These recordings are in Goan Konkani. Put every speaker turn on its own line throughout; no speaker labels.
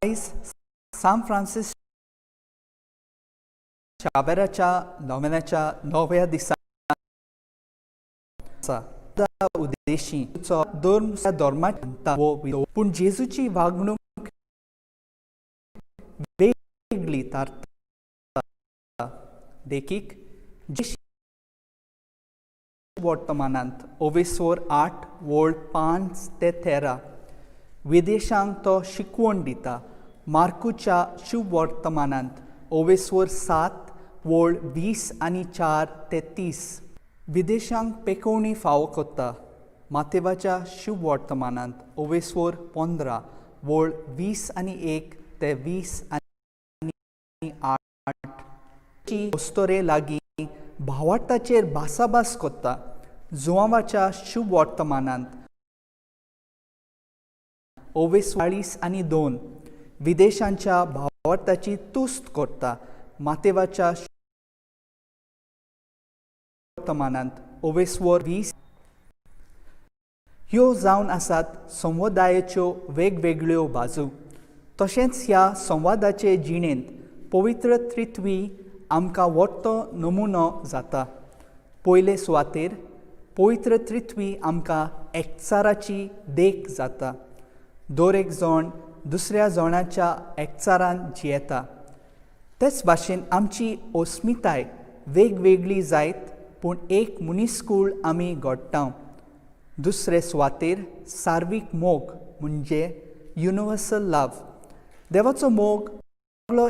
आयज सांत फ्रांसीस शावेराच्या नोवेनाच्या णव्या दिसा आसा. उद्देशी धर्म धर्मांत पूण जेजूची वागणूक वेगळी थारता. देखीक वर्तमानांत ओवेसोर 8 वळ 5 ते 13 विदेशांक तो शिकवण दिता. मार्कूच्या शुभवर्तमानांत ओवेसोर 7 वळ 20 आनी 4 ते 30 विदेशांक पेकोवणी फावो कोत्ता. मातेवाच्या शुभवर्तमानांत ओवेसोर 15 वळ 20 आनी 1 ते 20 आनी 8 अस्तोरे लागीं भावार्थाचेर भासाभास कोत्ता. जुवांवाच्या शुभवर्तमानांत ओवेस 40 आनी 2 विदेशांच्या भावार्थाची तुस्त करता. मातेवाच्या वर्तमानांत ओवेसवर 20 ह्यो जावन आसात संवादायेच्यो वेगवेगळ्यो बाजू. तशेंच ह्या संवादाचे जिणेंत पवित्र त्रित्वी आमकां वट्टो नमुनो जाता. पयले सुवातेर पवित्र त्रित्वी आमकां एकचाराची देख जाता. दर एक जण दुसऱ्या जणाच्या एकचारान जियेता. तेच भाशेन आमची अस्मिताय वेगवेगळी जायत पूण एक मनीसकूळ आमी घडटा. दुसरे सुवातेर सार्वीक मोग म्हणजे युनिवर्सल लव. देवाचो मोग सगळो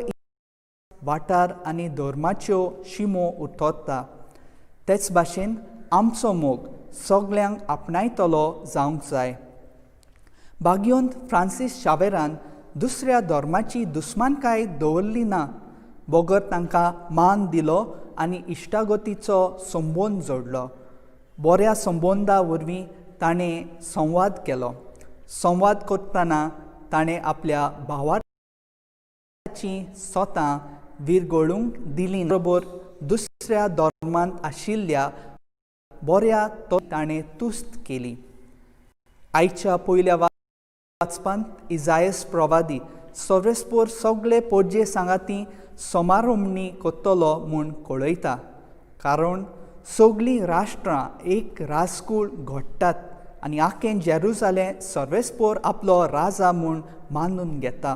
वाठार आनी धर्माच्यो शिमो उठोता. तेच भाशेन आमचो मोग सगल्यांक आपणायतलो जावंक जाय. भाग्योंत फ्रांसीस शावेरान दुसऱ्या धर्माची दुस्मानकाय दवरली ना, बगर तांकां मान दिलो आनी इश्टागतीचो संबंद जोडलो. बऱ्या संबंदा वरवीं ताणें संवाद केलो. संवाद करतना ताणें आपल्या भावार्थाची सोतां विरगळूंक दिली. बरोबर दुसऱ्या धर्मांत आशिल्ल्या बऱ्या तो ताणें तुस्त केली. आयच्या पयल्या वाचपांत इजायस प्रवादी सर्वेस्पोर सगळे पोरजे सांगाती समारोमणी कोत्तलो म्हूण कळयता. कारण सगळीं राष्ट्रां एक राजकूळ घडटात आनी आखेन जेरुजालें सर्वेस्पोर आपलो राजा म्हूण मानून घेता.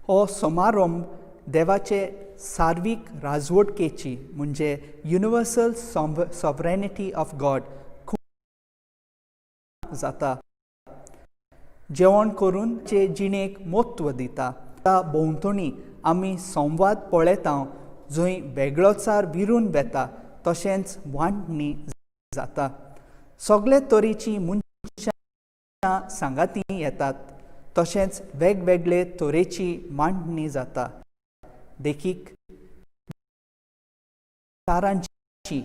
हो समारंभ देवाचे सार्वीक राजवटकेची म्हणजे युनिवर्सल सॉवरेनिटी ऑफ गॉड जाता. जेवण करून चे जिणेक म्हत्व दिता. भोंवतणी आमी संवाद पळयता जंय वेगळोचार विरून वेता तशेंच वांटणी जाता. सगळे तरेची मनशां सांगाती येतात तशेंच वेगवेगळे तरेची मांडणी जाता. देखीक तारांची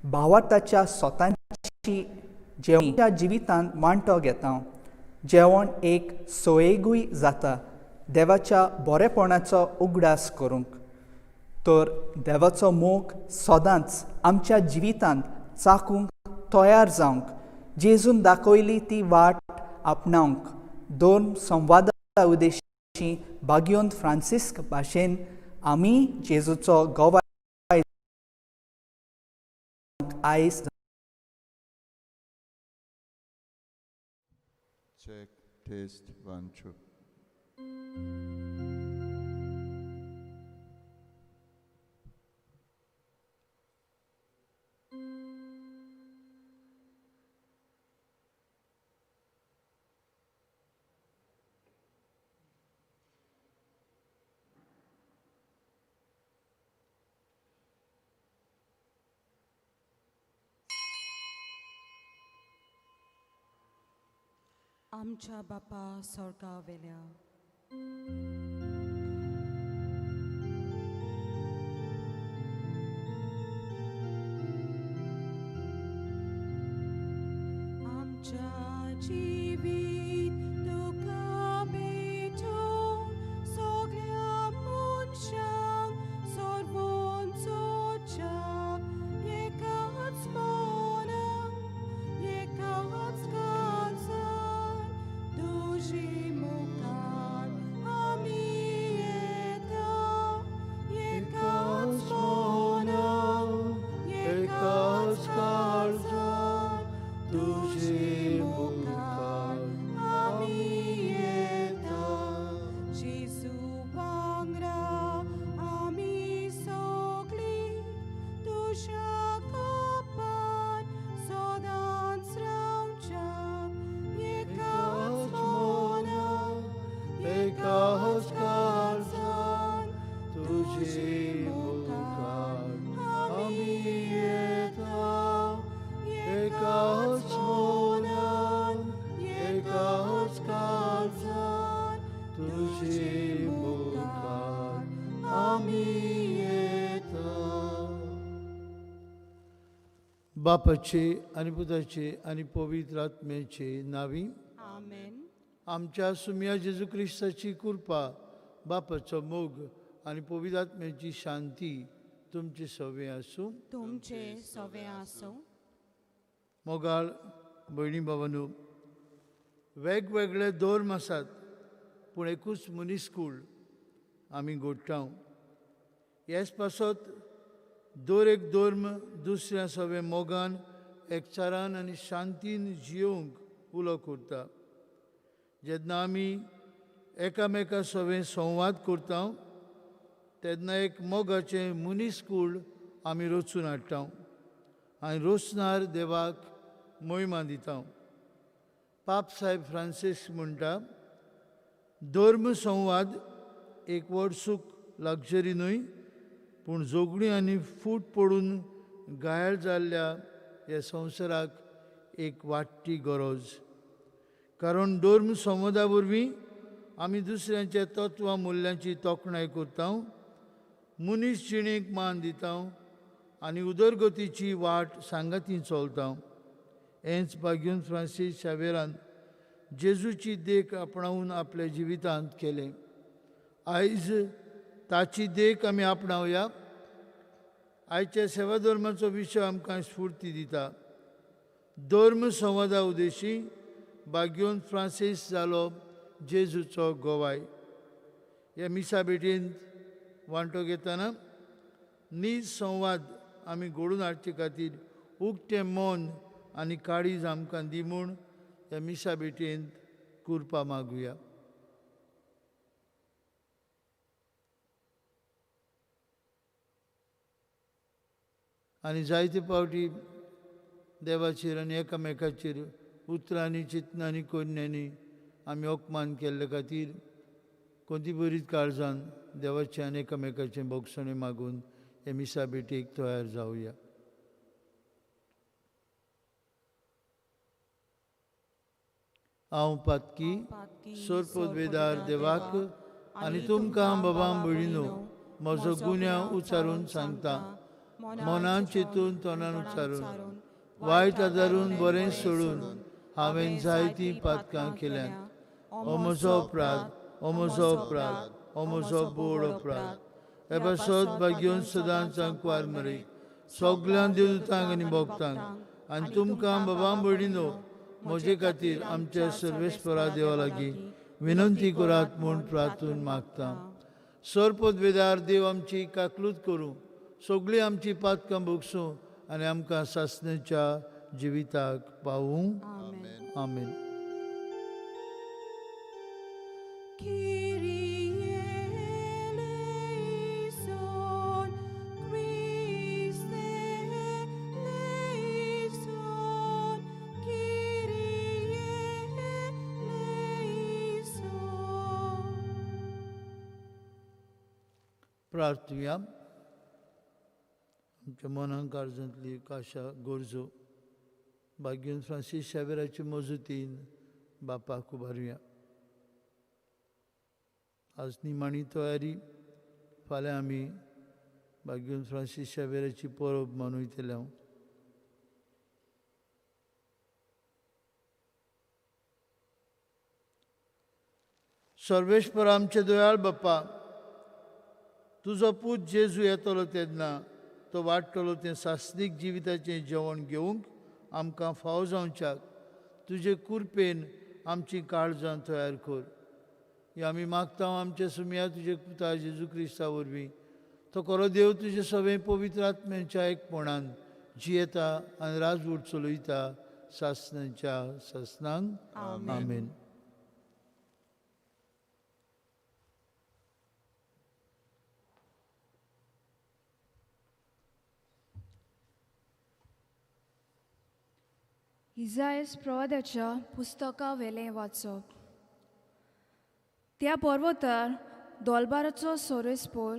भावार्थाच्या सोतांची जेवणाच्या जिवितांत वांटो घेता. जेवण एक सोयेगूय जाता देवाच्या बरेपणाचो उगडास करूंक. तर देवाचो मोग सदांच आमच्या जिवितांत चाकूंक तयार जावंक जेजून दाखयली ती वाट आपणावंक दोन संवादा उद्देशी भाग्योंत फ्रांसिस्क भाशेन आमी जेजूचो गवाय आयज.
Check, test, 1, 2.
आमच्या बापा स्वर्गा वेल्या आमच्या जिवीत तुका भेटून सगळ्या मनशांक सर्वोन सोदच्याक एकाच मनान एकाच काळजान तुजी मुखार
बापाचे आनी पुताचे आनी पवित्र आत्म्याचे नावी
आमेन.
आमच्या सुमया जेजू क्रिस्ताची कृपा, बापाचो मोग आनी पवित्र आत्म्याची शांती तुमचे सवे आसूं.
तुमचे सवे आसूं.
मोगाळ भयणी भावानू, वेगवेगळे धर्म आसात पूण एकूच मनीसकूळ आमी घडटा. हेच पासत दर एक धर्म दुसऱ्या सवे मोगान, एकचारान आनी शांतीन जियोवंक उलो करता. जेन्ना आमी एकामेका सवे संवाद करता तेन्ना एक मोगाचें मनीसकूळ आमी रचून हाडटा आनी रचणार देवाक मोहिमा दिता. पाप साहेब फ्रांसीस म्हणटा, धर्म संवाद एक व्हड सूख लक्झरी न्हय पूण जोगणी आनी फूट पडून घायल जाल्ल्या ह्या संवसाराक एक वाडटी गरज. कारण धर्म संवादा वरवीं आमी दुसऱ्यांच्या तत्वां मुल्यांची तोखणाय करता, मनीस जिणेक मान दिता आनी उदरगतीची वाट सांगाती चलता. हेंच बाग्यून फ्रांसीस शावेरान जेजूची देख आपणावन आपल्या जिवितांत केलें. आयज ताची देख आमी आपणावया. आयच्या सेवा धर्माचो विशय आमकां स्फूर्ती दिता. धर्म संवादा उद्देशी बाग्योन फ्रांसीस जालो जेजूचो गोवाय. ह्या मिसा भेटींत वांटो घेतना नीज संवाद आमी घडोवन हाडचे खातीर उक्तें मन आनी काळीज आमकां दी म्हूण ह्या मिसा भेटींत कृपा मागुया. आनी जायते फावटी देवाचेर आनी एकामेकाचेर उतरांनी, चिंतनांनी, कोन्यांनी आमी अपमान केल्ले खातीर कोणती बरीच काळजान देवाचें आनी एकामेकाचें भोगसणें मागून हे मिसा भेटीक तयार जावया. हांव पातकी सोरपोदवेदार देवाक आनी तुमकां बाबा भयणीनो म्हजो गुन्यांव उच्चारून सांगता. मनान चिंतून, तोंडान उच्चारून, वायट आदारून, बरें सोडून हांवें जायतीं पातकां केल्यांत. हो म्हजो अपराध, हो म्हजो अपराध, हो म्हजो बोड अपराध. हे पासत भाग्योन सदांच आंकवार मरे सगळ्यां देवतांक आनी भोगतांक आनी तुमकां बाबा भयणीनो म्हजे खातीर आमच्या सर्वेस्परा देवा लागीं विनंती करात म्हूण प्रार्थून मागता. सरपदवेदार देव आमची काकलूत करूं, सगळीं आमची पातकां भोगसूं आनी आमकां सासण्याच्या जिविताक पावूं. आमेन. प्रार्थुया. आमच्या मनांक काळजांतली काशा गरजो भाग्योन फ्रांसीस शावेराचे मजतीन बापाक उबारुया. आज निमाणी तयारी. फाल्यां आमी भाग्योन फ्रांसीस शावेराची परब मनयतले. सर्वेश्वर आमचे दयाळ बाप्पा, तुजो पूत जेजू येतलो तेन्ना तो वाडटलो तें सासणीक जिविताचें जेवण घेवंक आमकां फावो जावच्याक तुजे कृपेन आमची काळजां तयार कर. ही आमी मागता आमच्या सुमया तुजे पुता जेजू क्रिस्ता वरवीं. तो खरो देव तुजे सगळें पवित्र आत्म्याच्या एकपणान जियेता आनी राजवट चलयता सासणाच्या सासणांक. आमेन.
इजायस प्रवादाच्या पुस्तका वेलें वाचप. त्या पर्वतार दोलबाराचो सोरेस्पोर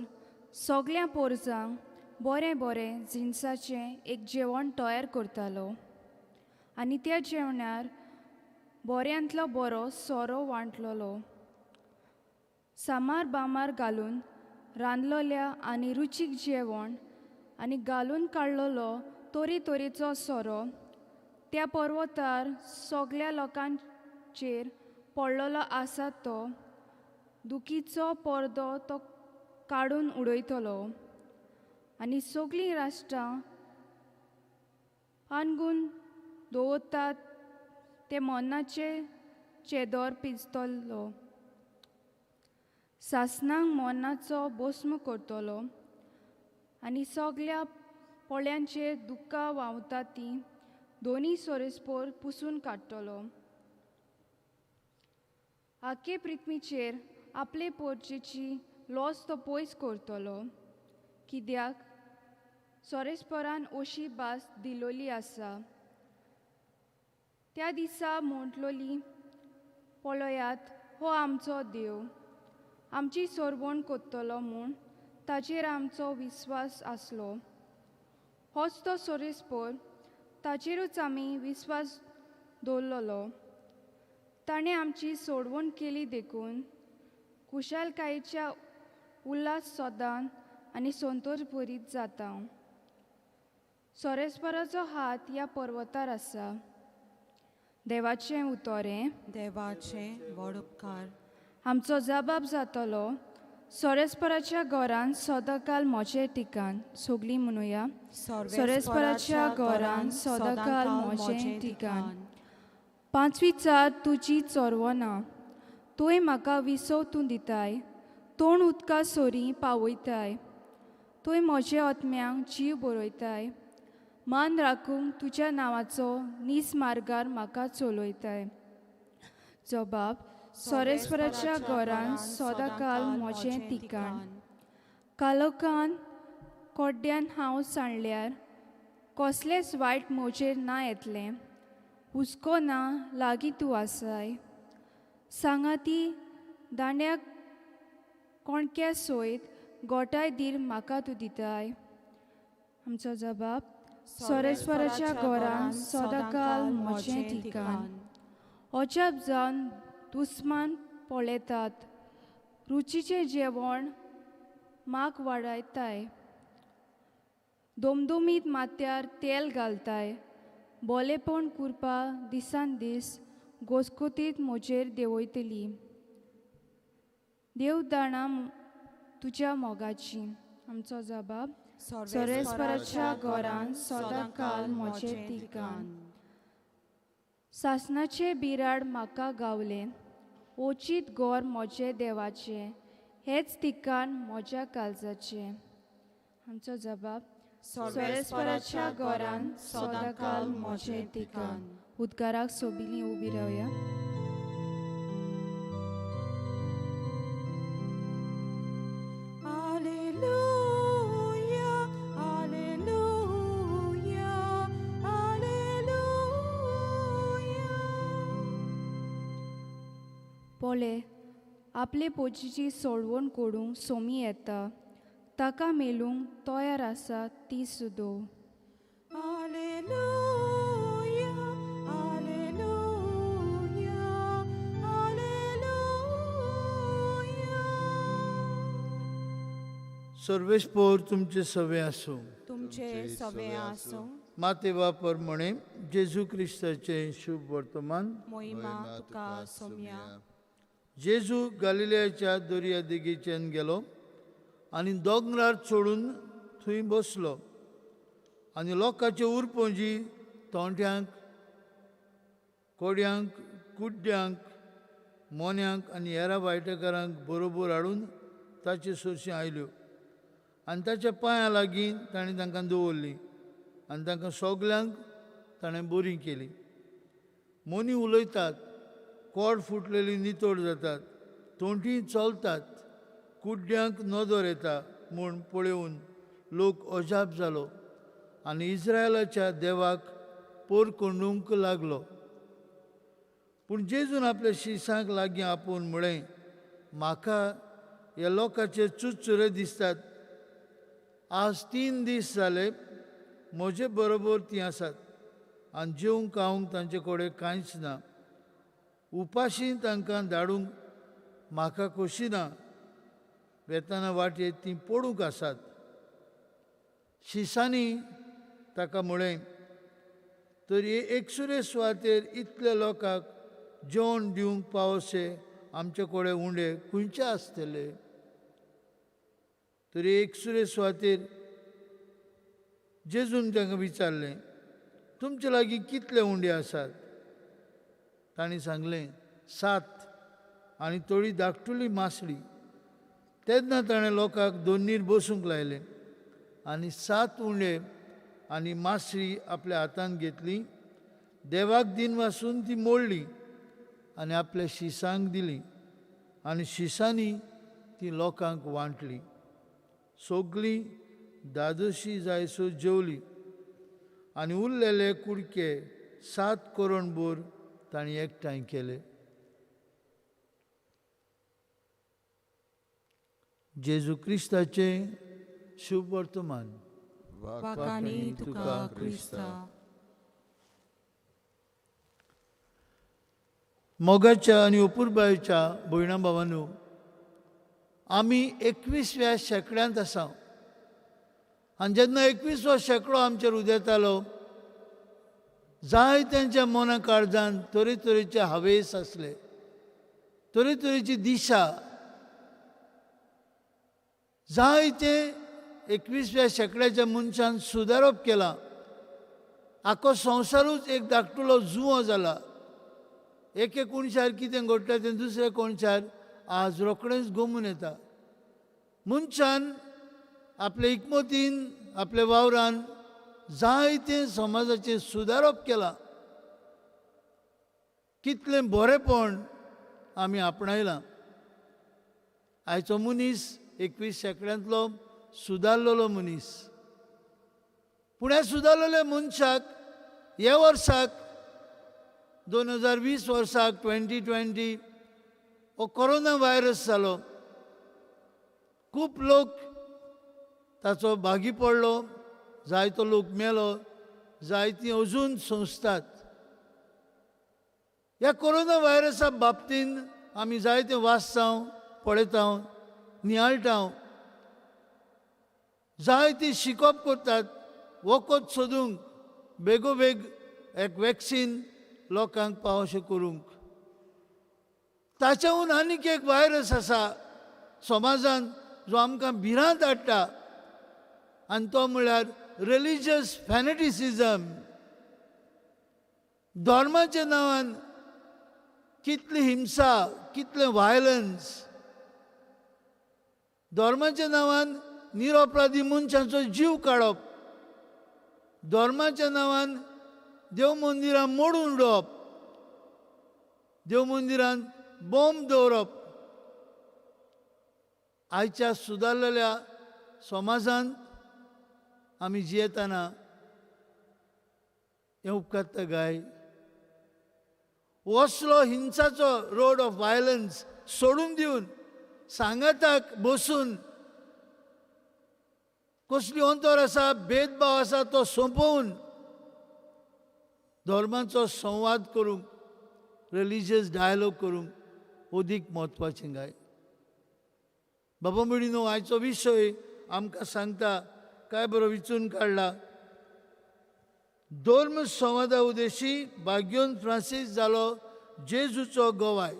सगळ्या पोरजांक बरें बरें जिनसाचें एक जेवण तयार करतालो आनी त्या जेवणार बऱ्यांतलो बरो सोरो वांटलोलो. सामार बामार घालून रांदलोल्या आनी रुचीक जेवण आनी घालून काडलोलो तरेतरेचो सोरो त्या पर्वतार सगल्या लोकांचेर पडलेलो आसा तो दुखीचो पडदो तो काडून उडयतलो आनी सगळीं राष्ट्रां पानगून दवरतात ते मरणाचे चेदोर पिजतलो सासणांक मरणाचो भस्म करतलो आनी सगल्या पोळ्यांचेर दुख्खां व्हांवता तीं दोनी सोरेस्पोर पुसून काडटलो. आखे पृथ्वीचेर आपले पोरचेची लॉस तो पयस करतलो कित्याक सोरेस्परान अशी भास दिलोली आसा. त्या दिसा म्हटलोली पळयात हो आमचो देव आमची सोरवण करतलो म्हूण ताचेर आमचो विस्वास आसलो. होच तो सोरेस्पोर ताचेरूच आमी विस्वास दवरलेलो. ताणें आमची सोडवण केली देखून खुशालकायेच्या उल्हास सदान आनी संतोष भरीत जाता. सोरेस्पराचो हात ह्या पर्वतार आसा. देवाचें उतोरें
देवाचें व्हड उपकार.
आमचो जबाब जातलो सोरेस्पराच्या घरान सदांकाल म्हजें ठिकाण. सगळीं म्हणुया सोरेस्पराच्या घरान सदांकाल म्हजें ठिकाण. पांचवी चार तुजी चोरवना तुवें म्हाका विसव तूं दिताय तोंड उदका सोरी पावयताय तुवें म्हज्या आत्म्यांक जीव बरयताय मान राखूंक तुज्या नांवाचो नीज मार्गार म्हाका चलयताय. जबाब सोरेस्पराच्या घरान सदांकाल म्हजें ठिकाण. कालोकान कोड्ड्यान हांव सांडल्यार कसलेंच वायट म्हजेर ना येतलें. हुस्को ना लागीं तूं आसाय. सांगाती दांड्याक कोणक्या सयत गोठाय धीर म्हाका तूं दिताय. आमचो जबाब सोरेस्पराच्या घरान सदांकाल म्हजें ठिकाण. अजाप जावन दुस्मान पळयतात रुचीचें जेवण म्हाक वाडयताय दोमदोमीत माथ्यार तेल घालताय बोलेपण कुरपा दिसान दीस गोसगोतीत म्हजेर देंवयतली. देव दाणां तुज्या मोगाची. आमचो जबाब सोरेस्पराच्या घरान सदांकाल म्हजें ठिकाण. सासणाचें बिराड म्हाका गावलें ओचीत गोर म्हजें देवाचें हेंच ठिकाण म्हज्या काळजाचें. आमचो जबाब सोरेस्पराच्या घरान सदांकाल म्हजें ठिकाण. उद्गाराक सोबिली उबी रावया.
Alleluia, alleluia, alleluia.
पोले आपले पोजीची सोडवण करूंक सोमी येता ताका मेलूंक तयार आसा ती सुदो.
Alleluia, alleluia, alleluia.
सर्वेस्पोर तुमचे सवे आसूं.
तुमचे सवे आसूं.
माते वापर म्हणे जेजू क्रिस्ताचें शुभ वर्तमान.
मोहिमा तुका सोम्या.
जेजू गालिलेयाच्या दर्या देगेच्यान गेलो आनी दोंगरार चडून थंय बसलो आनी लोकांचे उरपोंजी तोंट्यांक कोड्यांक कुड्ड्यांक मोन्यांक आनी हेरा वायटकारांक बरोबर हाडून ताचे सरशीं आयल्यो आनी ताच्या पांयां लागीं ताणें तांकां दवरलीं आनी तांकां सगल्यांक ताणें बरीं केलीं. मोनी उलयतात, कोड फुटलेली नितळ जातात, तोंटी चलतात, कुड्ड्यांक नदर येता म्हूण पळोवन लोक अजाप जालो आनी इस्रायलाच्या देवाक पोरकोंडूंक लागलो. पूण जेजून आपल्या शिसांक लागीं आपोवन म्हळें, म्हाका ह्या लोकांचे चुरचुरे दिसतात. आज 3 दीस जाले म्हजे बरोबर तीं आसात आनी जेवंक खावंक तांचे कडेन कांयच ना. उपाशी तांकां धाडूंक म्हाका खोशी ना. वेताना वाटेर तीं पडूंक आसात. शिसांनी ताका म्हळें, तर हे एकसुरे सुवातेर इतल्या लोकांक जेवण दिवंक पावोशे आमचे कडेन उंडे खंयचे आसतले? तर एकसुरे सुवातेर जेजून तांकां विचारलें, तुमचे लागीं कितले उंडे आसात? तांणी सांगलें, 7 आनी थोडी धाकटुली मासळी. तेन्ना ताणें लोकांक दोन्नीर बसूंक लायलें आनी 7 उंडे आनी मासळी आपल्या हातांत घेतली, देवाक दिनवासून ती मोडली आनी आपल्या शिसांक दिली आनी शिसांनी ती लोकांक वांटली. सगळीं दादोशी जायसो जेवली आनी उरलेले कुडके 7 करोणभर तांणी एकठांय केले. जेजू क्रिस्ताचें शुभ वर्तमान.
वाखाणी तुका क्रिस्ता.
मोगाच्या आनी अपुरबायेच्या भयणा भावांनो, आमी 21व्या शेंकड्यांत आसा आनी जेन्ना 21वो शेंकडो आमचेर उदेतालो, जायत्यांच्या मना काळजान तरेतरेचे हावेस आसले, तरेतरेची दिशा. जायते 21व्या शेंकड्याच्या मनशान सुदारप केलां. आखो संवसारूच एक धाकटुलो जुंवो जाला. एके कोणशार कितें घडटा तें दुसऱ्या कोणशार आज रोखडेंच गोमून येता. मनशान आपले इकमतीन, आपल्या वावरान जायतें समाजाचें सुदारप केलां. कितलें बरेंपण आमी आपणायलां. आयचो मनीस 21 शेंकड्यांतलो सुदारलेलो मनीस. पूण ह्या सुदारलेल्या मनशाक ह्या वर्साक 2020 वर्साक 2020 हो कोरोना व्हायरस जालो. खूब लोक ताचो भागी पडलो, जायतो लोक मेलो, जायतीं अजून सोंसतात. ह्या कोरोना व्हायरसा बाबतीन आमी जायते वाचता, पळयता, नियाळटा, जायती शिकप करतात वखद सोदूंक, बेगोबेग एक वॅक्सीन लोकांक पावोशें करूंक. ताच्याहून आनीक एक व्हायरस आसा समाजान जो आमकां भिरांत हाडटा आनी तो म्हळ्यार रिलिजियस फॅनेटिसिजम. धर्माच्या नांवान कितली हिंसा, कितलें व्हायलन्स, धर्माच्या नांवान निरपराधी मनशांचो जीव काडप, धर्माच्या नांवान देव मंदिरां मोडून उडोवप, देव मंदिरांत बॉम्ब दवरप. आयच्या सुदारलेल्या समाजांत आमी जियेतना हें उपकारता काय? असलो हिंसाचो रोड ऑफ व्हायलन्स सोडून दिवन सांगाताक बसून कसली अंतर आसा, भेदभाव आसा तो सोंपोवन धर्माचो संवाद करूंक, रिलिजियस डायलॉग करूंक अदीक म्हत्वाचें काय? बाबा भयणीनो, आयचो विशय आमकां सांगता काय बरो विचून काडला. धर्म संवादा उद्देशी भाग्योन फ्रांसीस जालो जेजूचो गवाय.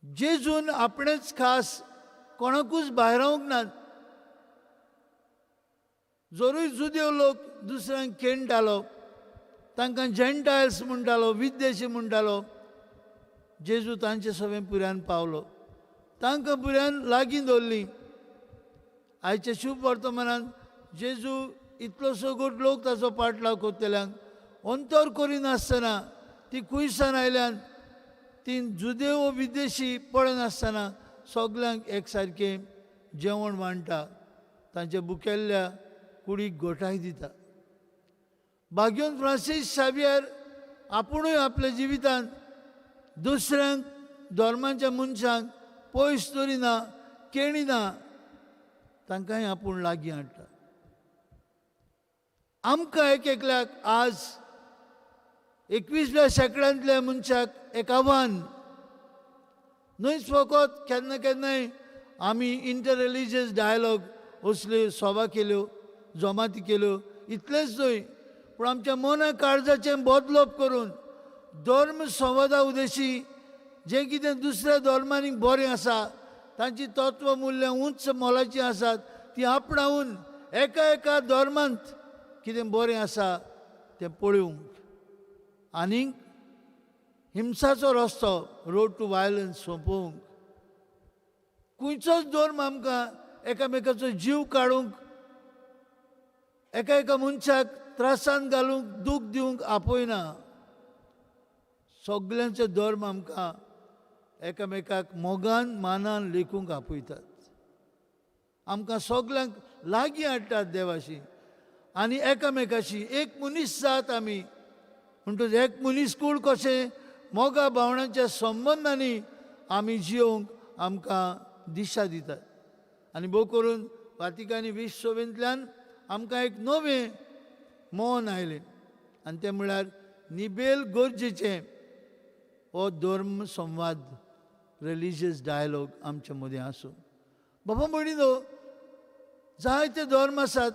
जेजून आपणेच खास कोणाकूच भायरावंक नात. जरूय जुदेव लोक दुसऱ्यांक खेळटालो, तांकां जेंटायल्स म्हणटालो, विद्देशी म्हणटालो, जेजू तांचे सगळें पुऱ्यान पावलो, तांकां पुऱ्यान लागीं दवरलीं. आयच्या शुभ वर्तमानान जेजू इतलो सगट लोक ताचो पाटलाव करतल्यांक अंतर करिनासतना, ती कुयसान आयल्यान ती जुदेव विदेशी पळयनासतना सगल्यांक एक सारकें जेवण वांट्टा, तांच्या बुकेल्ल्या कुडीक गोठाय दिता. भाग्योन फ्रांसीस शावियर आपुणूय आपल्या जिवितांत दुसऱ्यांक धर्माच्या मनशांक पयस दवरिना, केणिना, तांकांय आपूण लागीं हाडटा. आमकां एक एकल्याक आज 21व्या शेंकड्यांतल्या मनशाक एक आव्हान न्हयच फकत केन्ना केन्नाय आमी इंटर रिलिजियस डायलॉग असल्यो सभा केल्यो, जमाती केल्यो इतलेंच न्हय पूण आमच्या मना काळजाचें बदलप करून धर्म संवादा उद्देशी जें कितें दुसऱ्या धर्मांनी बरें आसा तांची तत्व मुल्यां उंच मोलाचीं आसात ती आपणावन एका एका धर्मांत कितें बरें आसा तें पळोवंक आनीक हिंसाचो रस्तो रोड टू वायलन्स सोंपोवंक खंयचोच धर्म आमकां एकामेकाचो जीव काडूंक एका एका मनशाक त्रासान घालूंक दूख दिवंक आपयना. सगल्यांचे धर्म आमकां एकामेकाक मोगान मानान लेखूंक आपयतात, आमकां सगल्यांक लागीं हाडटात देवाशी आनी एकामेकाशी. एक मनीस जात आमी म्हणटकच एक मनीस कूळ कशें मोगा भावणांच्या संबंदांनी आमी जियोवंक आमकां दिशा दितात. आनी भोव करून वातिकानी विश्वसभेंतल्यान आमकां एक नवें मन आयलें आनी तें म्हळ्यार निबेल गरजेचें हो धर्म संवाद रिलिजियस डायलॉग आमचे मदीं आसूं. बाबा भयणीनो, जायते धर्म आसात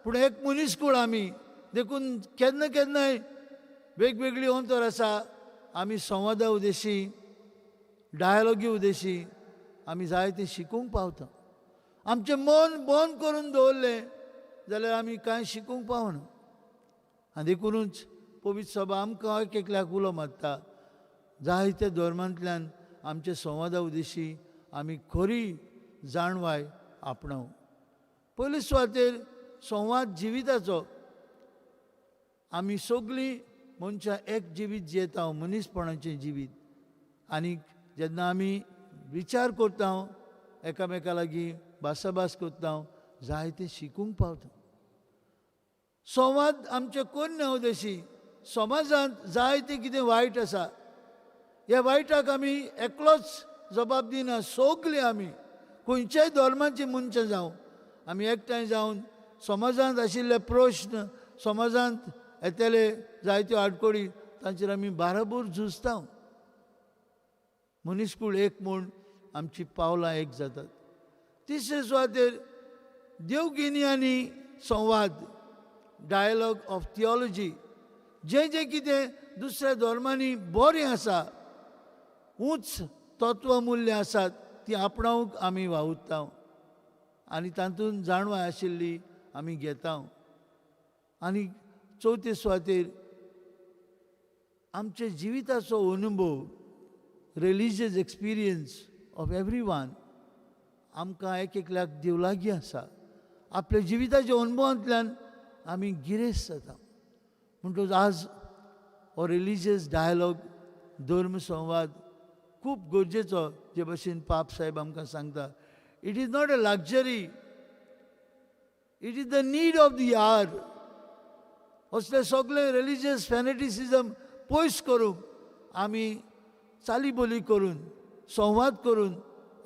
पूण एक मनीस कूळ आमी, देखून केन्ना केन्नाय वेगवेगळी अंतर आसा. आमी संवादा उद्देशी डायलॉगी उद्देशी आमी जायते शिकूंक पावता. आमचें मन बंद करून दवरलें जाल्यार आमी कांय शिकूंक पावना. आनी देखुनूच पवित्र सभा आमकां एक एकल्याक उलो मारता, जायते धर्मांतल्यान आमचे संवादा उद्देशी आमी खरी जाणवाय आपणावं. पयले सुवातेर संवाद जिविताचो, आमी सगळीं मनशां एक जिवीत जियेता, मनीसपणाचें जिवीत. आनी जेन्ना आमी विचार करता, एकामेका लागीं भासाभास करता, जायतें शिकूंक पावता. संवाद आमचे कोन्य उद्देशी समाजांत जायतें कितें वायट आसा, ह्या वायटाक आमी एकलोच जबाब दिना, सगळीं आमी खंयच्याय धर्माची मनशां जावं आमी एकठांय जावन समाजांत आशिल्ले प्रश्न, समाजांत येतले जायत्यो आडखळी तांचेर आमी बाराबोर झुजता. मनीसकूळ एक म्हूण आमची पावलां एक जातात. तिसरे सुवातेर देवगिनी आनी संवाद डायलॉग ऑफ थियोलॉजी, जें जें कितें दुसऱ्या धर्मांनी बरें आसा, उंच तत्व मुल्यां आसात ती आपणावंक आमी वावुरता आनी तातूंत जाणवाय आशिल्ली आमी घेता. आनी चवथे सुवातेर आमच्या जिविताचो अनुभव religious experience of every one आमकां एक एकल्याक देव लागीं आसा. आपल्या जिविताच्या अनुभवांतल्यान आमी गिरेस्त जाता. म्हणटकच आज हो रिलिजियस डायलॉग धर्म संवाद खूब गरजेचो. जे भशेन पाप साहेब आमकां सांगता, it is not a luxury, it is the need of the hour. असले सगळे रिलिजियस फॅनेटिसिजम पयस करूंक आमी चाली बोली करून संवाद करून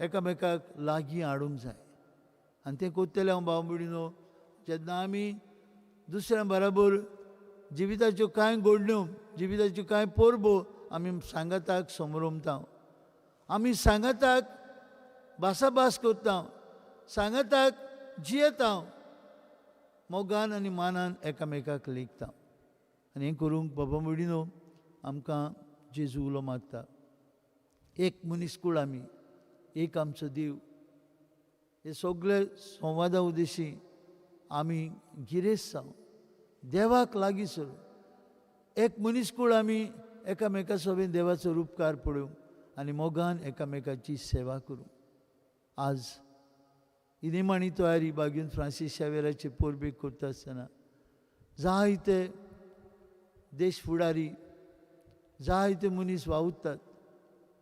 एकामेकाक लागीं हाडूंक जाय. आनी तें करतलें हांव भाव भयणीनो, जेन्ना आमी दुसऱ्यां बराबर जिविताच्यो कांय घडण्यो, जिविताच्यो कांय परबो आमी सांगाताक समरमता, आमी सांगाताक भासाभास करता, सांगाताक जियेता, मोगान आनी मानान एकामेकाक लेखता. आनी हें करूंक बाबा भयणीनो आमकां जेजू उलो मारता. एक मनीस कूळ आमी, एक आमचो देव. हे सगळे संवादा उद्देशी आमी गिरेस्त जावं, देवाक लागीं सरूं. एक मनीस कूळ आमी एकामेका सोबेन देवाचो रुपकार पळोवंक आनी मोगान एकामेकाची सेवा करूं. आज ही निमाणी तयारी बागीन फ्रांसीस शावेराचे परबेक करता आसतना जायते देश फुडारी, जायते मनीस वावुरतात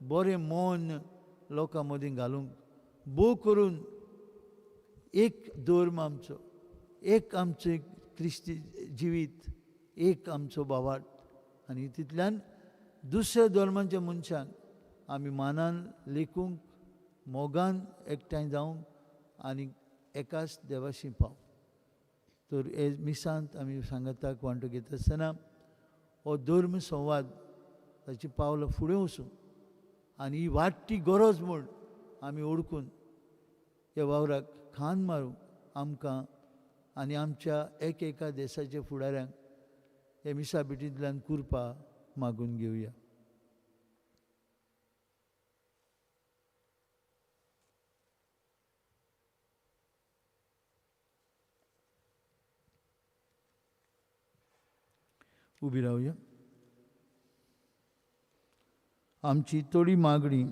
बरें मन लोकां मदीं घालूंक, भोव करून एक धर्म आमचो, एक आमचें क्रिस्ती जिवीत, एक आमचो भावार्थ. आनी तितल्यान दुसऱ्या धर्मांच्या मनशांक आमी मानान लेखूंक, मोगान एकठांय जावंक आनी एकाच देवाशी पाव. तर हे मिसांत आमी सांगाताक वांटो घेता आसतना हो धर्म संवाद ताची पावलां फुडें वचूं आनी ही वाडटी गरज म्हूण आमी ओळखून ह्या वावराक खांद मारूंक आमकां आनी आमच्या एक एका देशाच्या फुडाऱ्यांक हे मिसा भेटींतल्यान कृपा मागून घेवया. उबी रावया. आमची थोडी मागणी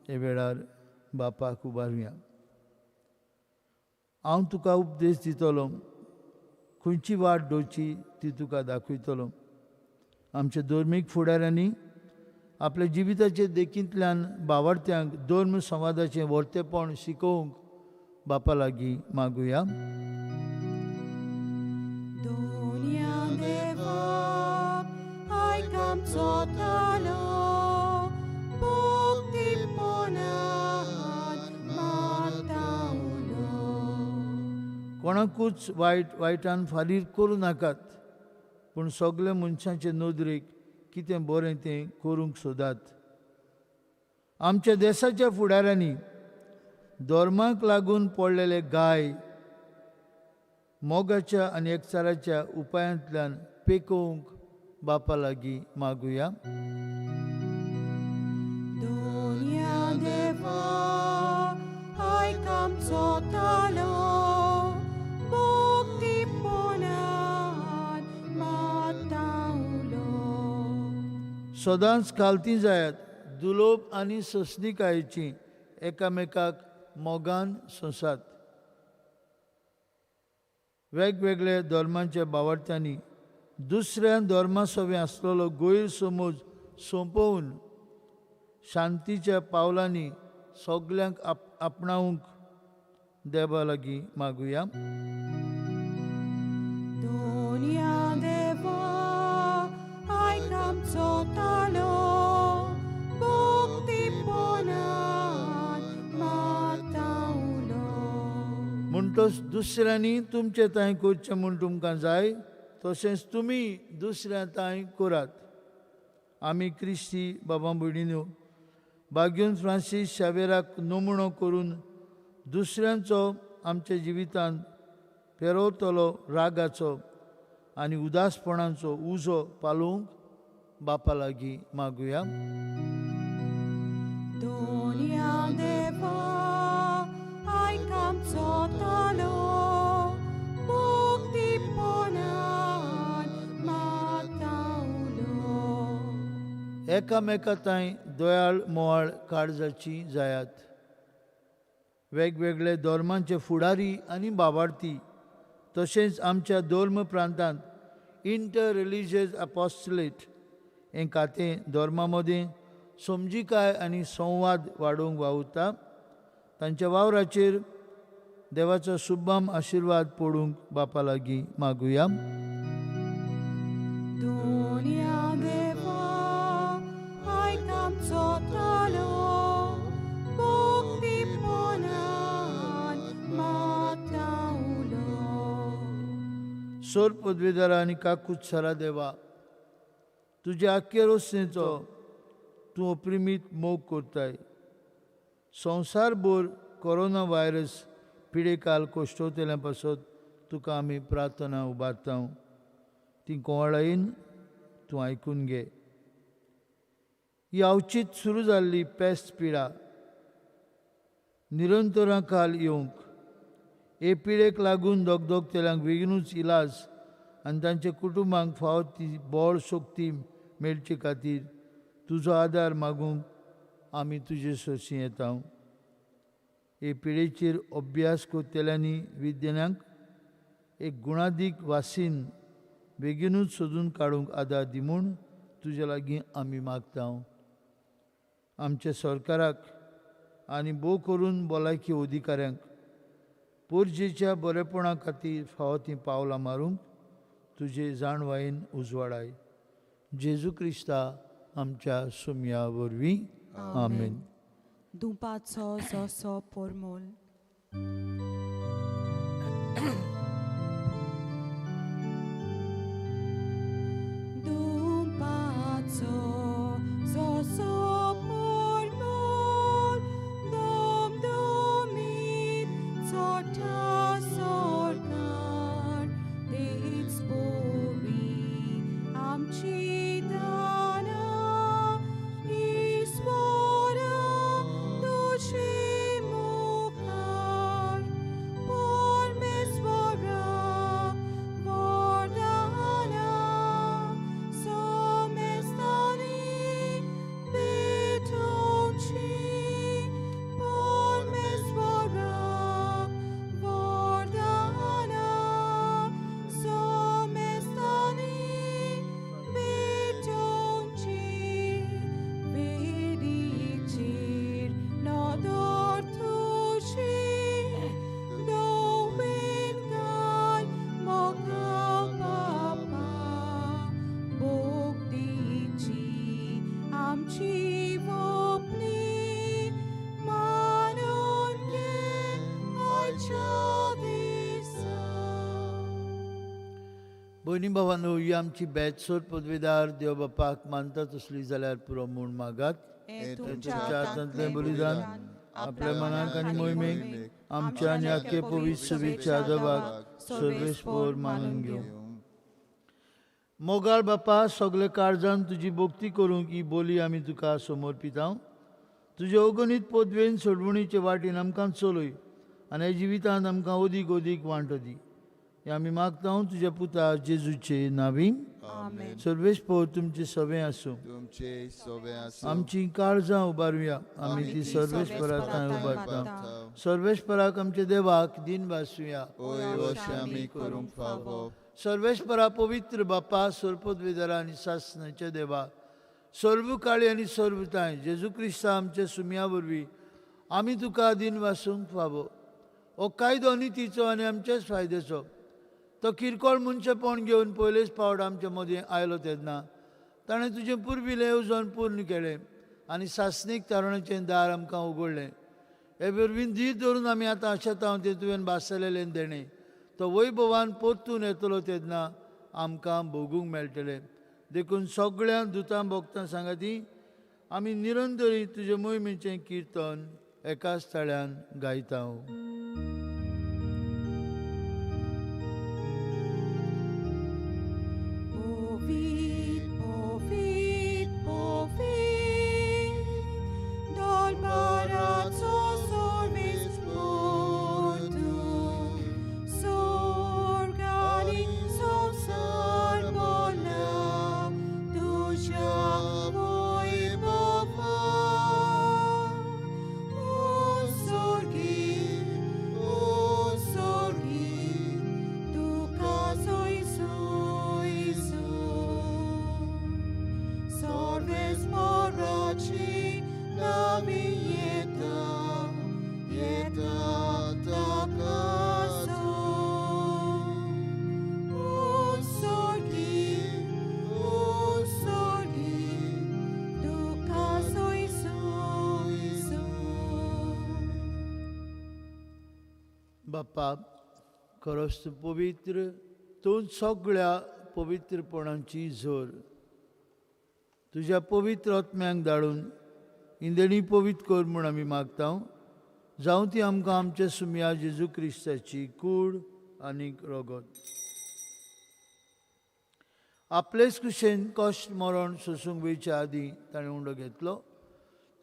हे वेळार बापाक उबारुया. हांव तुका उपदेश दितलो, खंयची वाट दवरची ती तुका दाखयतलो. आमच्या धर्मीक फुडाऱ्यांनी आपल्या जिविताचे देखींतल्यान बावडत्यांक धर्म संवादाचें वर्तेपण शिकोवंक बापा लागीं मागुया. कोणाकूच वायट वायटान फारीर करूं नाकात, पूण सगळे मनशांचे नदरेक कितें बरें तें करूंक सोदात. आमच्या देशाच्या फुडाऱ्यांनी धर्माक लागून पडलेले गाय मोगाच्या आनी एकचाराच्या उपायांतल्यान पेकोवंक बापा लागीं मागुया. सदांच खालती जायात, दुलोब आनी ससणिकायेची एकामेकाक मोगान सोंसात. वेगवेगळ्या धर्मांच्या बावडत्यांनी दुसऱ्या धर्मा सवें आसलेलो गैरसमज सोंपोवन शांतीच्या पावलांनी सगल्यांक आपणावंक देवा लागीं मागुया. म्हणटच दुसऱ्यांनी तुमचे तांय करचें म्हूण तुमकां जाय, तशेंच तुमी दुसऱ्या तांय करात. आमी क्रिस्ती बाबा भयणीनो बाग्यून फ्रांसीस शावेराक नमुणो करून दुसऱ्यांचो आमच्या जिवितांत पेरवतलो रागाचो आनी उदासपणाचो उजो पालोवंक बापा लागीं मागुया. एकामेका तांय दयाळ मोवाळ काळजाची जायात. वेगवेगळे धर्मांचे फुडारी आनी बाबार्थी तशेंच आमच्या धर्म प्रांतांत इंटर रिलिजियस अपॉस्टलेट हें खातें धर्मा मदीं समजिकाय आनी संवाद वाडोवंक वावुरता. तांच्या वावराचेर देवाचो सुब्बाम आशिर्वाद पडूंक बापा लागीं मागुया. सोर पदवेदारा आनी काकूत सरा देवा, तुज्या आख्खे रोसणेचो तूं अप्रिमीत मोग करताय. संवसारभर कोरोना व्हायरस पिडेकाल कोश्टवतल्या पासत तुका आमी प्रार्थना उबारता. ती कोवाळायेन तूं आयकून घे. ही अवचीत सुरू जाल्ली पेस्ट पिडा निरंतरां खाल येवंक, हे पिडेक लागून दगदगतेल्यांक बेगीनूच इलाज आनी तांच्या कुटुंबांक फावो ती बळ शक्ती मेळचे खातीर तुजो आदार मागूंक आमी तुजे सरशीं येता. हे पिडेचेर अभ्यास करतल्यांनी विज्ञानाक एक गुणादीक वासीन बेगीनूच सोदून काडूंक आदार दी म्हूण तुजे लागीं आमी मागता. आमच्या सरकाराक आनी भोव करून भलायकी अधिकाऱ्यांक पोरजेच्या बरेपणा खातीर फावो तीं पावलां मारूंक तुजे जाणवायेन उजवाडाय. जेजू क्रिस्ता आमच्या सुमया वरवीं आमेन.
दुपाचो जसो पोरमोल. दुपाचो जसो पोरमोल दमदमीत चोटा सोरका. तुजी वपनी मानून घे आयच्या दिसा.
भयणी भावांनो, ही आमची बेतसोर पदवेदार देव बापाक मानता तसली जाल्यार पुरो म्हूण मागात.
हें
तुमच्या हातांतलें बलिदान आपल्या मनाक आनी मोहिमेक आमच्या आनी आख्खे पवित्र सभेच्या आदाबाक सर्वेस्पोर मानून घेवं. मोगाळ बापा, सगळे काळजान तुजी भक्ती करूंक ही बोली आमी तुका समर्पितांव. तुजे अगणीत पदवेन सोडवणीचे वाटेन आमकां चलय आनी ह्या जिवितांत आमकां अदीक अदीक वांटो दी. हें आमी मागता तुज्या पुता जेजूचे नांवी.
आमेन.
सर्वेस्पोर तुमचे सवे आसूं.
तुमचे सोवे आसूं.
आमची काळजां उबारुया, आमी ती सर्वेस्परा थंय उबारता. सर्वेस्पराक आमच्या देवाक दिन भासुया.
ओय अशें आमी करूंक फावो.
सर्वेस्परा पवित्र बापा, सर्पदवेदरा आनी सासणाच्या देवा, सर्व काळी आनी सर्व तांय जेजू क्रिस्ता आमच्या सुमया वरवीं आमी तुका दिन वासूंक फावो. हो कायदो नितीचो आनी आमच्याच फायद्याचो. तो किरकोळ मनशेपण घेवन पयलेच फावट आमच्या मदीं आयलो तेन्ना ताणें तुजें पुर्विल्लें येवजण पूर्ण केलें आनी सासणीक तारुण्याचें दार आमकां उगडलें. हे वरवीं धीर धरून आमी आतां आशेता तें तुवें भासलेलें देणें तो वैभवान परतून येतलो तेन्ना आमकां भोगूंक मेळटलें. देखून सगळ्या दुतां भोगतां सांगाती आमी निरंतरी तुजे मोहिमेचें किर्तन एकाच थळ्यान गायता.
Povit, povit, povit, dal barazzo solvis portu, sorgali sosar bola, tuja voi bova. O sorgi, tu caso isu isu. Sorves moraci la vieta, vieta tacaso. O sorgi, tu caso isu isu.
बापा, खरोच तूं पवित्र, तूं सगळ्या पवित्रपणाची जोर. तुज्या पवित्र आत्म्यांक धाडून इंदणी पवित्र कर म्हूण आमी मागता. जावं ती आमकां आमच्या सुमया जेजू क्रिस्ताची कूड आनी रगत. आपलेच कुशेन कश्ट मरण सोसूंक वयच्या आदीं ताणें उंडो घेतलो.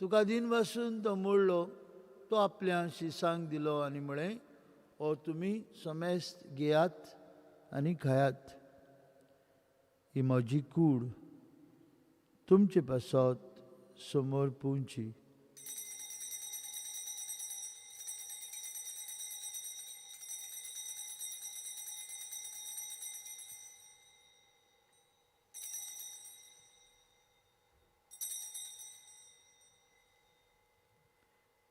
तुका दिन वासून तो मोडलो, तो आपल्या शिसांक दिलो आनी म्हळें, हो तुमी समेस्त घेयात आनी खायात. ही म्हजी कूड तुमचे पासत समोर पुंची.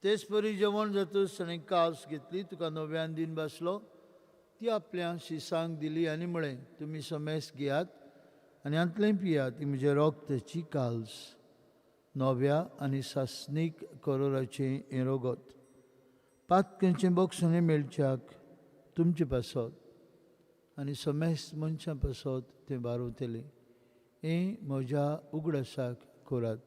तेच परी जेवण जातूच ताणें कास घेतली, तुका नव्यान दिन बसलो, ती आपल्या शिसांक दिली आनी म्हळें, तुमी समेस्त घेयात आनी हांतलें पियात. ती म्हज्या रोगताची काल्स, नव्या आनी सासणीक करोराचें हें रोगत. पातकेंचें बक्षणें मेळच्याक तुमचे पासत आनी समेस्त मनशां पासत तें बारवतलें. हें म्हज्या उगडासाक करात.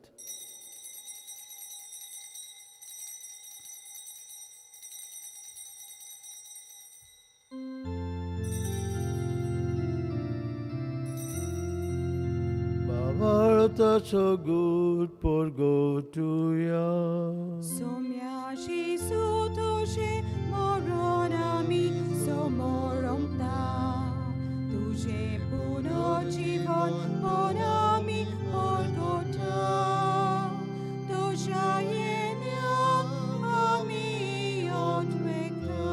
Bavartaço gut porgotuya.
Somya Jesu tuje moronami somoronta, tuje puno jivon bonami porgota, tuja yenya ami otwekta.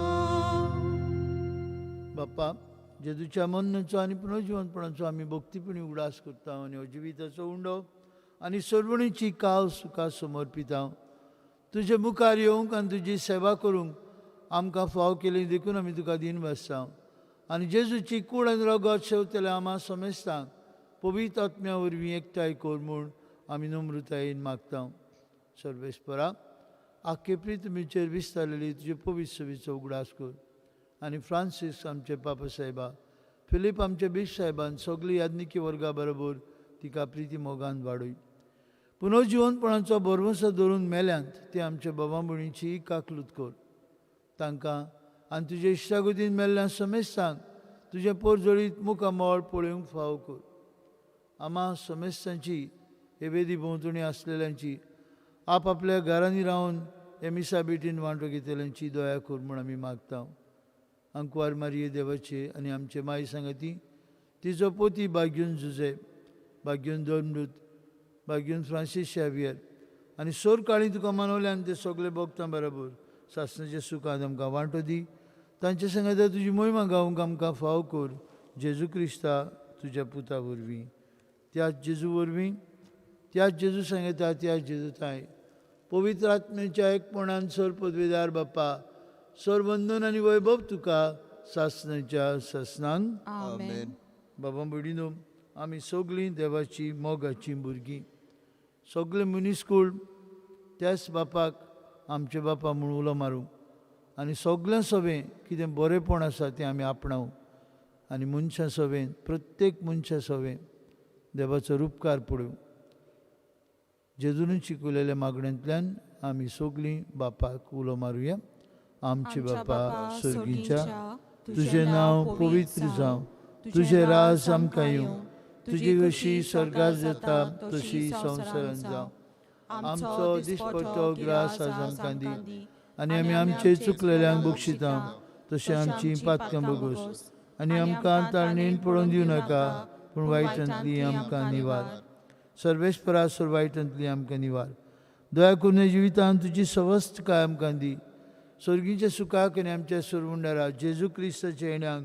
बापा, जेजूच्या मरणाचो आनी पुनर्जिवनपणाचो आमी भक्तीपणी उगडास करता आनी हो जिविताचो उंडो आनी सर्वणीची काव सुखा समर्पिता. तुजे मुखार येवंक आनी तुजी सेवा करूंक आमकां फाव केली देखून आमी तुका दिन भासता. आनी जेजूची कूड आनी रगत शेवतले आमा समेस्तांक पवित्र आत्म्या वरवीं एकठांय कर म्हूण आमी नम्रतायेन मागता. सर्वेस्परा आख्खे प्रितमीचेर विस्तारलेली तुजे पवित्र सभेचो उगडास कर आनी फ्रांसीस आमचे पापा साहेबा, फिलीप आमचे बीश साहेबान सगळी याज्ञिकी वर्गा बरोबर तिका प्रिती मोगान वाडय. पुनर्जिवनपणाचो भरवंसो धरून मेल्यांत ते आमच्या बाबा भयणीची काकलूत कर. तांकां आनी तुजे इश्टागतीन मेल्ल्या समेस्तांक तुजें पोरजळीत मुखामळ पळोवंक फावो कर. आमा समेस्तांची हे वेदी भोंवतणी आसलेल्यांची आपआपल्या घरांनी रावन हे मिसा बेटीन वांटो घेतल्यांची दया कर म्हूण आमी मागता. अंकवार मारिये देवाचे आनी आमचे माई सांगाती तिचो पोती बाग्यून जुजे, बाग्यून दोनमृत, बाग्यून फ्रांसीस शावियर आनी सोर काळी तुका मानवल्यान ते सगळे भोगता बरोबर सासणाच्या सुखांत आमकां वांटो दी. तांचे सांगाता तुजी मोहिमा गावंक आमकां फाव कर. जेजू क्रिस्ता तुज्या पुता वरवीं, त्याच जेजू वरवीं, त्याच जेजू सांगता, त्याच जेजू ताय पवित्र आत्म्याच्या एकपणान सर पदवेदार बाप्पा सर वंदन आनी वैभव तुका सासणाच्या सासणांक.
आमेन.
बाबा भयणीनो, आमी सगळीं देवाची मोगाचीं भुरगीं. सगळे मनीसकूळ त्याच बापाक आमचे बापा म्हूण उलो मारूं आनी सगळ्यां सवें कितें बरेंपण आसा तें आमी आपणावं आनी मनशां सवें, प्रत्येक मनशां सवें देवाचो रुपकार पळोवं. जेजून शिकयलेल्या मागण्यांतल्यान आमी सगळीं बापाक उलो मारुया. आमचे बापा सर्गीच्या, तुजें नांव पवित्र जावं, तुजें राज आमकां येवं, तुजी कशी स्वर्गार जाता तशी संवसारांत जावं. आमचो दिसपट्टो ग्रास आज आमकां दी आनी आमी आमचे चुकलेल्यांक बक्षिता तशें आमची पातकां बगोस आनी आमकां ताळणेन पडोवन दिवं नाका, पूण वायटांतली आमकां निवार. सर्वेस्परा सर वायटांतली आमकां निवार. दया करून जिवितांत तुजी सवस्तकाय आमकां दी. स्वर्गीच्या सुखाक आनी आमच्या सुरवुंडारा जेजू क्रिस्ताच्या येण्याक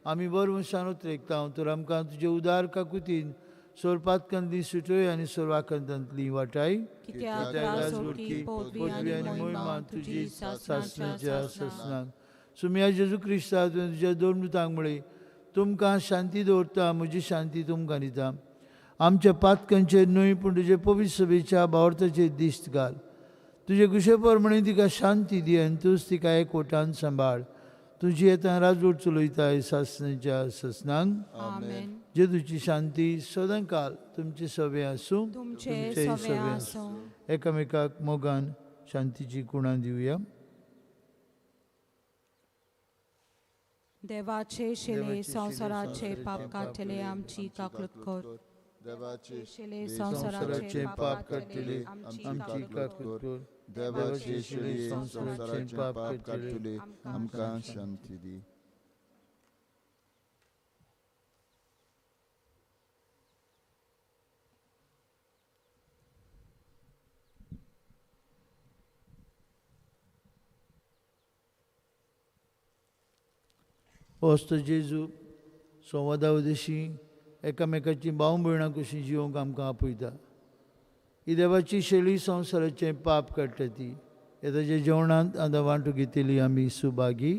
आमी बरवंशान उतरेकता. तर आमकां तुजे उदार काकुतीन सोरपातकांतली सुटय आनी सोरवाकांतांतली वाटाय. पदवी आनी मोहिमा तुजी सासणाच्या सासणाक. सुमिया जेजू क्रिस्ता, तुवें तुज्या दोन मृतांक म्हळें, तुमकां शांती दवरता, म्हजी शांती तुमकां दिता. आमच्या पातकांचेर न्हय पूण तुजे पवित्र सभेच्या भावार्थाचेर दिश्ट घाल. तुजे कुशे प्रमाणे तिका शांती दी आनी तूंच तिका एकवटान सांबाळ. तुजी येता राजवट चलयताय सासणाच्या सासणांक.
आमेन.
जेजूची शांती सदांकाल तुमचे सवे आसूं,
तुमचे सवे आसूं.
एकामेकाक मोगान शांतीची कुणां दिवया.
देवाचे शिले संवसाराचे पाप काडटले आमची काकूत कर.
देवाचे
शिले संवसाराचे पाप काडटले
आमची काकूत कर.
देवाचे शिले संवसाराचे पाप काडटले आमकां शांती दी.
होच तो जेजू संवादा उदेशी एकामेकाची भाव भयणां कशी जिवंक आमकां आपयता. ही देवाची शैली संवसाराचें पाप काडटा ती हे ताच्या जेवणांत आतां वांटू घेतली आमी सुभागी.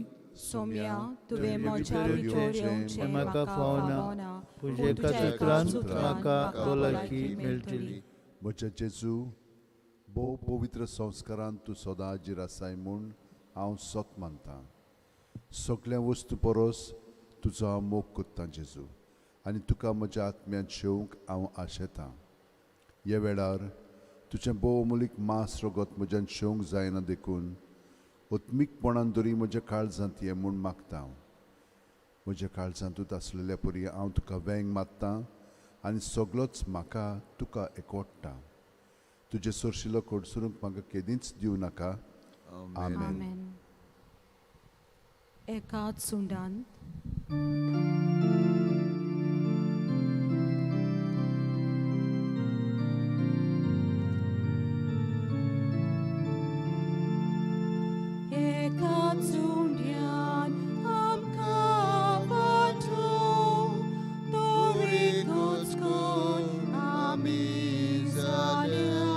सोम्या, तुवें म्हज्या भितर येवचें
म्हाका फावना, पूण एका सुत्रान म्हाका भलायकी मेळटली.
म्हज्या जेजू, भोव पवित्र संस्कारान तूं सदां हाजीर आसाय म्हूण हांव सत मानतां. सगळ्या वस्तू परस तुजो हांव मोग करतां जेजू, आनी तुका म्हज्या आत्म्यांत शेवंक हांव आशेतां. ह्या वेळार तुजें भोव अमोलीक मांस रगत म्हज्यान शेवंक जायना देखून आत्मीकपणान तरी म्हज्या काळजांत ये म्हूण मागता हांव. म्हज्या काळजांतूच आसलेल्या परी हांव तुका वेंग मारतां आनी सगळोच म्हाका तुका एकवडटा. तुजें सोरशिलो कडसरूंक म्हाका केदींच दिवं नाका. आमेन.
एकाच सुंडान एकाच सुंड्यान आमकां वांटो, तोरीकूच कोण आमी जाल्या.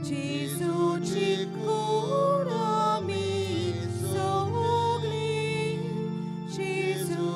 जेजूची कूड आमी सगळीं, जेजू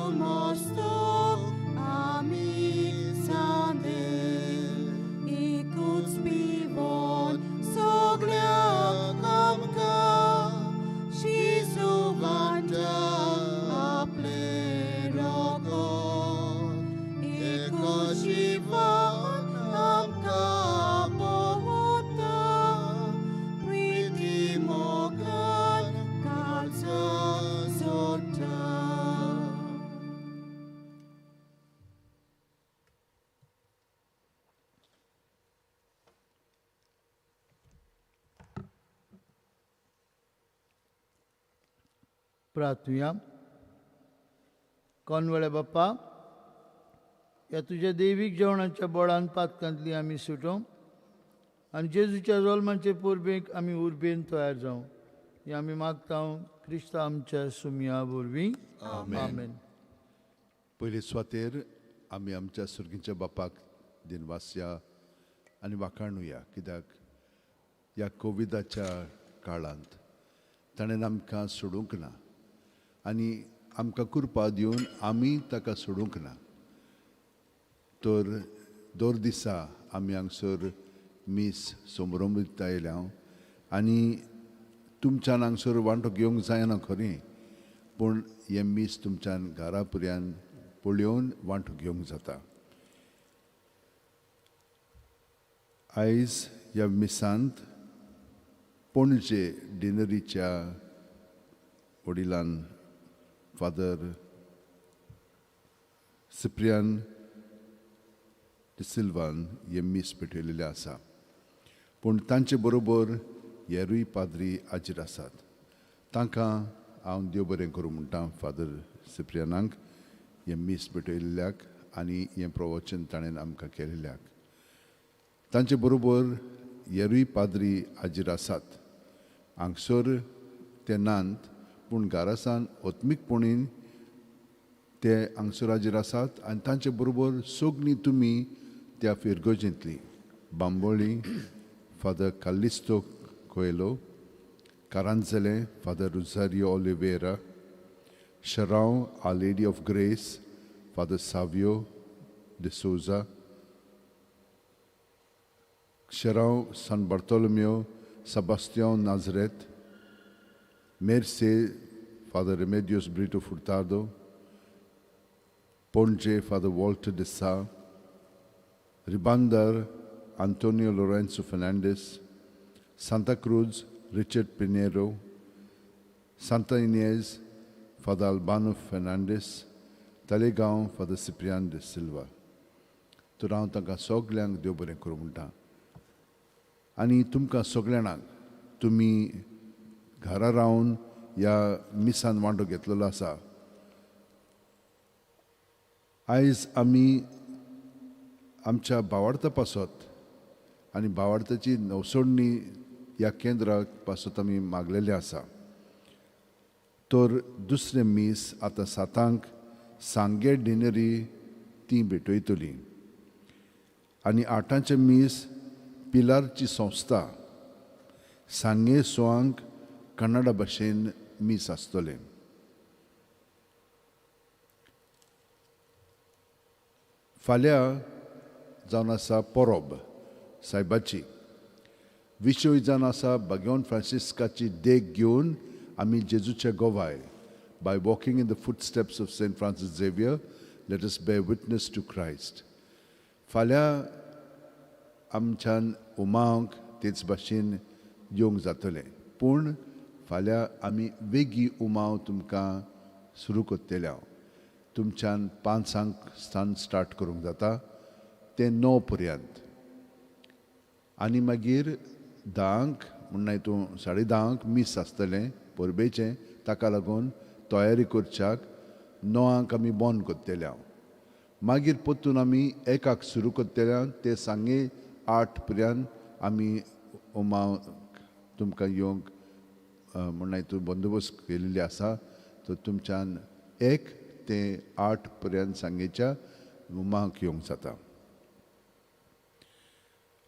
प्रार्थुया. कोनवळे बाप्पा, ह्या तुज्या दैवीक जेवणाच्या बोळान पातकांतली आमी सुटोवं आनी जेजूच्या जोल्माचे परबेक आमी उर्बेन तयार जावं, हें आमी मागता क्रिस्ता आमच्या सुमया वरवीं. आमेन.
पयले सुवातेर आमी आमच्या सुर्गीच्या बापाक दिनवासया आनी वाखाणुया, कित्याक ह्या कोविडाच्या काळांत ताणें आमकां सोडूंक ना आनी आमकां कृपा दिवन आमी ताका सोडूंक ना. तर दर दिसा आमी हांगसर मीस समरंभीत आयल्या हांव आनी तुमच्यान हांगसर वांटो घेवंक जायना खरें, पूण हें मीस तुमच्यान घरा पर्यंत पळोवन वांटो घेवंक जाता. आयज ह्या मिसांत पणजे डिनरीच्या वडिलान फादर सिप्रियान डिसिल्वान हें मीस पेटयलेलें आसा, पूण तांचे बरोबर हेरूय पाद्री हाजीर आसात. तांकां हांव देव बरें करूं म्हणटा फादर सिप्रियानाक हें मीस पेटयल्ल्याक आनी हें प्रवचन ताणें आमकां केल्ल्याक. तांचे बरोबर हेरूय पाद्री हाजीर आसात. हांगसर ते नात, पूण घरासान आत्मीकपणीन ते हांगसर हाजीर आसात आनी तांचे बरोबर सगळीं तुमी त्या फिरगर्जेंतली Bambolim father Callisto Coelho, Caranzalem father Rosario Oliveira, Chorao our lady of grace father Savio D'Souza, Chorao San Bartolomeu Sebastiao Nazareth, Merces father Remedios Brito Furtado, Panaji father Walter D'Sa, Ribandar Antonio Lourenco Fernandes, Santa Cruz Richard Pinheiro, Santa Inez father Albano Fernandes, Taleigao father Cyprian D'Silva. तर हांव तांकां सगल्यांक देव बरें करूं म्हणटा आनी तुमकां सगल्यांक तुमी घरा रावन ह्या मिसान वांटो घेतलेलो आसा. आयज आमी आमच्या भावार्था पासत आनी भावार्थाची नवसोडणी ह्या केंद्राक पासत आमी मागलेलें आसा. तर दुसरें मीस आतां सातांक सांगे डिनरी ती भेटयतली आनी आठांचें मीस पिलारची संस्था सांगे सोंक कन्नडा भाशेन मीस आसतलें. फाल्यां जावन आसा परब सायबाची. विशय जावन आसा भगवान फ्रांसिस्काची देख घेवन आमी जेजूचे गोवाय. By walking in the footsteps of Saint Francis Xavier let us bear witness to Christ. फाल्यां आमच्यान उमांक तेच भाशेन येवंक जातलें, पूण फाल्यां आमी वेगीं उमाव तुमकां सुरू करतले. हांव तुमच्यान 5 स्थान स्टार्ट करूंक जाता तें 9 पर्यंत आनी मागीर 10 म्हणना तूं 10:30 मीस आसतलें परबेचें. ताका लागून तयारी करच्याक 9 आमी बंद करतले. हांव मागीर परतून आमी 1 सुरू करतले ते सांगे 8 पर्यंत आमी उमाव तुमकां येवंक म्हणना तूं बंदोबस्त केल्ली आसा. तर तुमच्यान 1 ते 8 पर्यंत सांगेच्या उमाक येवंक जाता.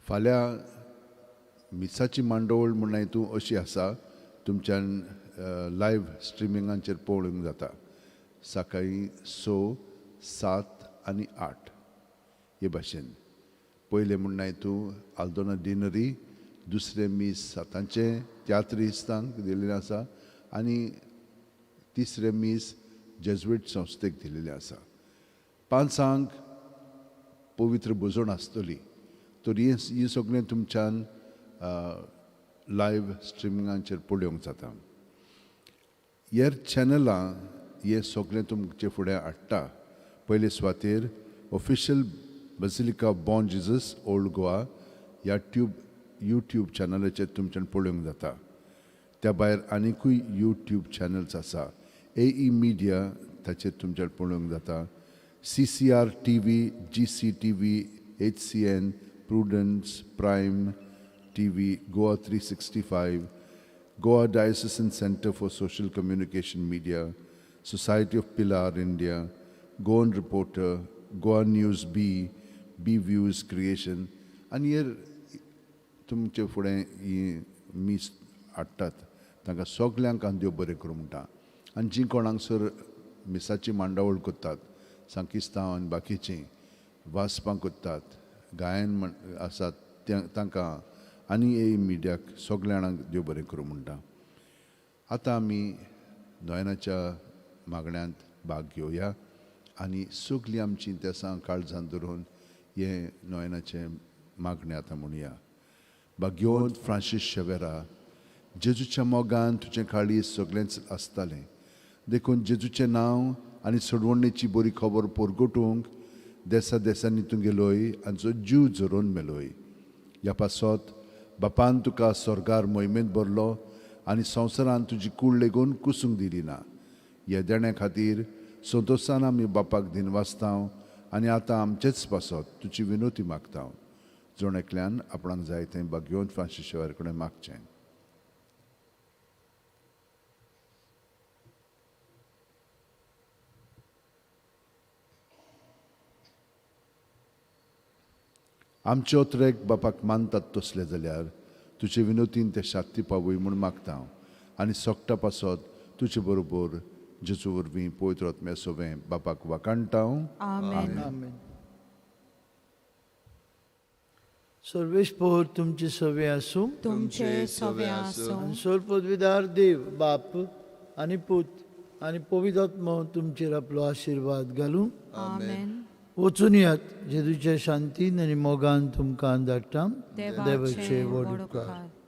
फाल्यां मिसाची मांडवळ म्हणना तूं अशी आसा, तुमच्यान लायव्ह स्ट्रिमिंगाचेर पळोवंक जाता. सकाळीं 6, 7 आनी 8 हे भाशेन. पयलें म्हणना तूं आल्दोना डिनरी, दुसरें मीस 7 तियात्रिस्तांक दिल्लें आसा आनी तिसरें मीस जेज्विट संस्थेक दिल्लें आसा. 5 पवित्र भोजन आसतली. तर हें सगळें तुमच्यान लायव्ह स्ट्रिमिंगाचेर पळोवंक जाता. हेर चॅनलां हें सगळें तुमचे फुडें हाडटा. पयले सुवातेर official basilica of Bom Jesus old Goa ह्या यूट्यूब चॅनलाचेर तुमच्यान पळोवंक जाता. त्या भायर आनिकूय यूट्यूब चॅनल्स आसा. AE media ताचेर तुमच्यान पळोवंक जाता. CCR TV, GCTV, HCN, Prudence, Prime TV, Goa 365, Goa Diocesan Centre for Social Communication Media, Society of Pilar India, Goan Reporter, Goa News B, B Views Creation आनी हेर तुमचे फुडें ही मीस हाडटात. तांकां सगल्यांक हांव देव बरें करूं म्हणटा. आनी जीं कोण हांगसर मिसाची मांडावळ करतात, सांकिस्तांव आनी बाकीचीं वाचपां करतात, गायन म्हण आसात, तांकां आनी ए मिडियाक सगल्या जाणांक देव बरें करूं म्हणटा. आतां आमी नोयनाच्या मागण्यांत भाग घेवया आनी सगलीं आमचीं तेसां काळजान धरून हें नोयनाचें मागणें आतां म्हणया. भाग्यवंत फ्रांसीस शेवेरा, जेजूच्या मोगान तुजें काळीज सगळेंच आसतालें, देखून जेजूचें नांव आनी सोडवणेची बरी खबर परगटूंक देसा देसांनी तूं गेलोय आनी जो जीव झरोवन मेलोय. ह्या पासत बापान तुका स्वर्गार मोहिमेंत भरलो आनी संवसारान तुजी कूड लेगून कुसूंक दिली ना. ह्या देण्या खातीर संतोशान आमी बापाक दिनवासता आनी आतां आमचेच पासत तुजी विनोती मागता. जण एकल्यान आपणाक जाय तें भाग्यवंत फ्रांसीस शेवेरा कडेन मागचें. आमचे ओत्रेक बापाक मानतात तसले जाल्यार तुजे विनोतीन ते शाक्ती पावय म्हूण मागता हांव आनी सोकटा पासत तुजे बरोबर जेजू वरवीं पवित्र आत्म्या सोवें बापाक वाखाणटा हांव.
आमेन.
आमेन. सर्वेस्पोर तुमचे सवे आसूं.
तुमचे सवे आसूं.
आनी सर्वपदवीदार देव बाप आनी पूत आनी पवित्र आत्मो तुमचेर आपलो आशिर्वाद घालूं.
आमेन.
वचून यात जेजूच्या शांतीन आनी मोगान तुमकां धाडटा. देवाचे व्हड उपकार.
उपकार.